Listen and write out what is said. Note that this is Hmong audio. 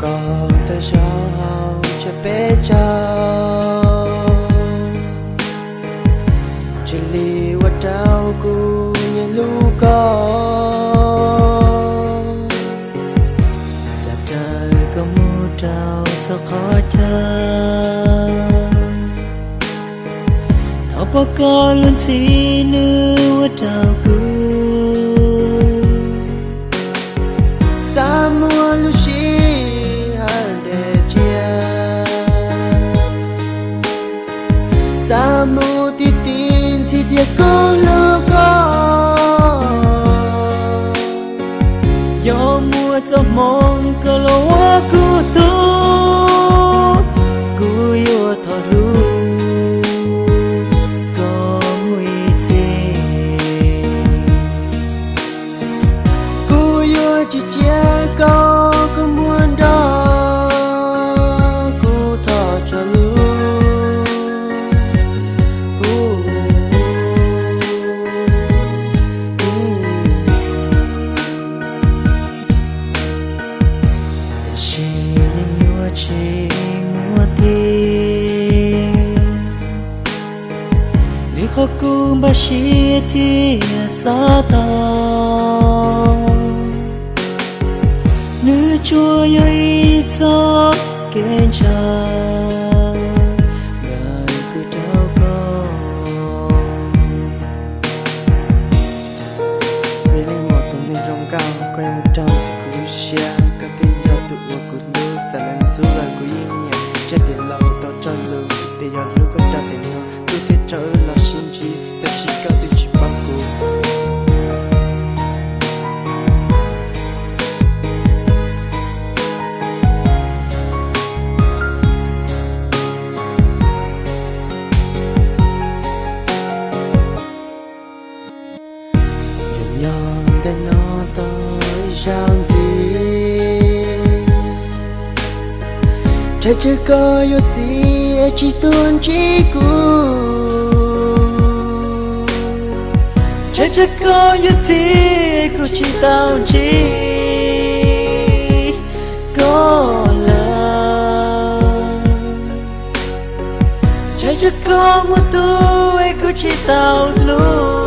Koj tag zog hauv tsam peb caug, cia li ua rau kuv nyiam hlub koj. Xav raws koj mus rau txhua qhov chaw, thov pab koj lub ntxhi nws ua rau kuv. Xav muaj lub sij hawm deb tsiaj, xav mus tiv tiv ntxhi tias kuv hlub koj. Yog muaj txoj hmoo koj los ua kuv tug, kuv yuav thov hlub koj mus ib txhis. Kuv yuav tsis cia koj, koj muab nrog kuv thov tso lub. Tiam sis yeej yuav tsis muaj tiag li qhov kuv npaj siab thiab xav tau. Nws tsuas yog ib txoj kev ntshaw ntawm kuv rau koj. Yog leej muam tus neeg zoo nkauj, koj yeej rau ntxim kuv lub siab, koj twb yog tus uas kuv hlub, xav lawv ntxub los kuv yeej nyiam, tsaj tes laus tau tso lus, tes yog hlub koj rau tes no, kuv thiaj rau wb los sib ntsib, tab sis koj twb tsis paub kuv. Yog nyob ntawm no tau ib zaug ntxiv, ntshai tsam koj yuav txim es tsis tuaj ntsib kuv. Ntshai tsam koj yuav txim kuv tsis tau ntsib koj lawm. Ntshai tsam koj muaj tus es kuv tsis tau hlub.